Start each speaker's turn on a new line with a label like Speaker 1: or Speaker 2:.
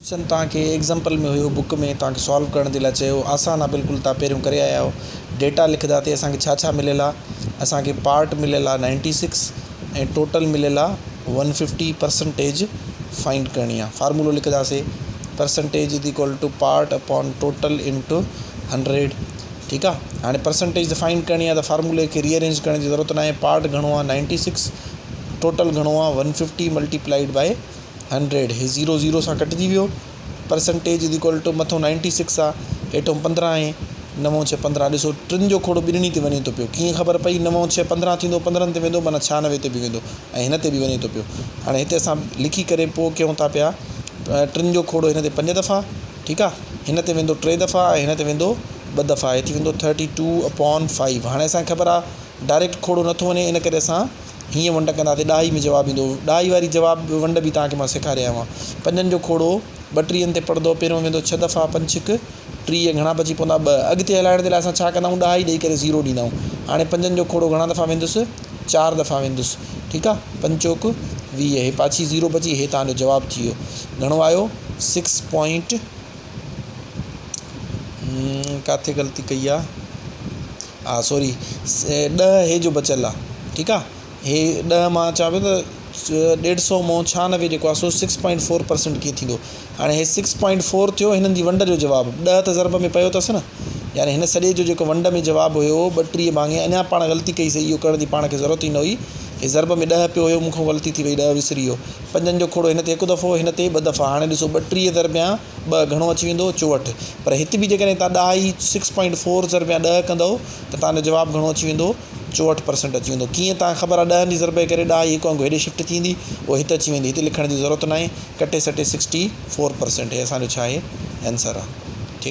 Speaker 1: Question توهان کي example ۾ هيو book ۾ توهان کي سالو ڪرڻ جي لاء چيو آسان آ بلڪل توهان پهريون ڪري آيا آهيو ڊيٽا لکندا تي اسان کي ڇا ڇا مليل آ اسان کي پارٽ مليل آ نائنٽي سڪس ۽ ٽوٽل مليل آ ون ففٽي پرسنٽيج فائنڊ ڪرڻي آ فارمولو لکنداسي percentage is equal to part upon total into hundred ٺيڪ آ هاڻي پرسنٽيج فائنڊ ڪرڻي آ ته فارمولي کي ري ارينج ڪرڻ جي ضرورت ناهي پارٽ گهڻو آ نائنٽي سڪس ٽوٽل گهڻو آ one fifty multiplied by hundred he zero zero سان ڪٽجي ويو پرسنٽيج is equal two مٿو نائنٽي سڪس آ هيٺو 15 آهي نو ڇهه 15 ڏسو ٽن جو کوڙو ٻنهي تي وڃي ٿو پيو ڪيئن خبر پئي نو ڇهه 15 ٿيندو 15 تي ويندو معنيٰ 96 تي به ويندو ۽ هن تي به وڃي ٿو پيو هاڻي هتي اسان لکي ڪري پوء ڪيون ٿا پيا ٽن جو کوڙو هن تي پنج دفعا ٺيڪ آ هن تي ويندو ٽي دفعا ۽ هن تي ويندو ٻه دفعا هي ٿي ويندو ٿرٽي ٽو اپون فائيو هاڻي اسانکي خبر آ ڊائريڪٽ کوڙو نٿو وڃي ان ڪري اسان هيئن ونڊ ڪنداسين ڏهائي ۾ جواب ايندو. ڏهائي واري جواب ونڊ به توهان کي مان سيکاري آيو آهيان. پنجن جو کوڙو ٻٽيهن تي پڙندو، پهريون ويندو ڇهه دفعا، پنج ڇڪ 30، گهڻا بچي پوندا ٻه. اڳتي هلائڻ جي لاء اسان ڇا ڪندا آهيون ڏهائي ڏئي ڪري زيرو ڏيندا آهيون. هاڻي پنجن جو کوڙو گهڻا دفعا ويندس چار دفعا ويندس ٺيڪ آ پنج چوڪ 20 هي پاڇي زيرو بچي هي توهان جو جواب ٿي ويو. گهڻو آيو سڪس پوائنٽ ڪاٿي غلطي ڪئي آ. ها سوري ڏهه هي جو بچيل آ ٺيڪ آ هي ڏهه مان چوان پيو ته ڏيڍ سو مون 96 جيڪو آ سو سڪس پوائنٽ فور پرسنٽ ڪيئن ٿيندو هاڻي هي سڪس پوائنٽ فور ٿيو هنن جي ونڊ جو جواب ڏهه ته ضرب ۾ پيو اٿس نه يعني هن سڄي جو جيڪو ونڊ ۾ جواب هيو 32 ڀاڱي اڃا پاڻ غلطي ڪئي سي اهو ڪرڻ جي پاڻ کي ضرورت ئي نه هئي هي ضرب ۾ ڏهه پيو هيو مون کان غلطي ٿي وئي ڏهه وسري ويو پنجن جو کوڙو هن تي هڪ دفعو هن تي ٻه دفعا هاڻي ڏسو 32 ضربيان ٻه گهڻو اچي ويندو 64 پر هت به جيڪڏهن توهان ڏهائي سڪس پوائنٽ فور ضربيان ڏهه ڪندؤ ته توهان جو جواب گهڻو اچي ويندو 64 پرسنٽ اچي ويندو ڪيئن توهان کي خبر آهي ڏهن جي ضرب جي ڪري ڏهائي هڪ انگ هيڏي شفٽ ٿيندي اهو هت اچي ويندي هتي لکڻ جي ضرورت ناهي ڪٽي سٽي سڪسٽي فور پرسنٽ هي اسان جو ڇا آهي آنسر آهي.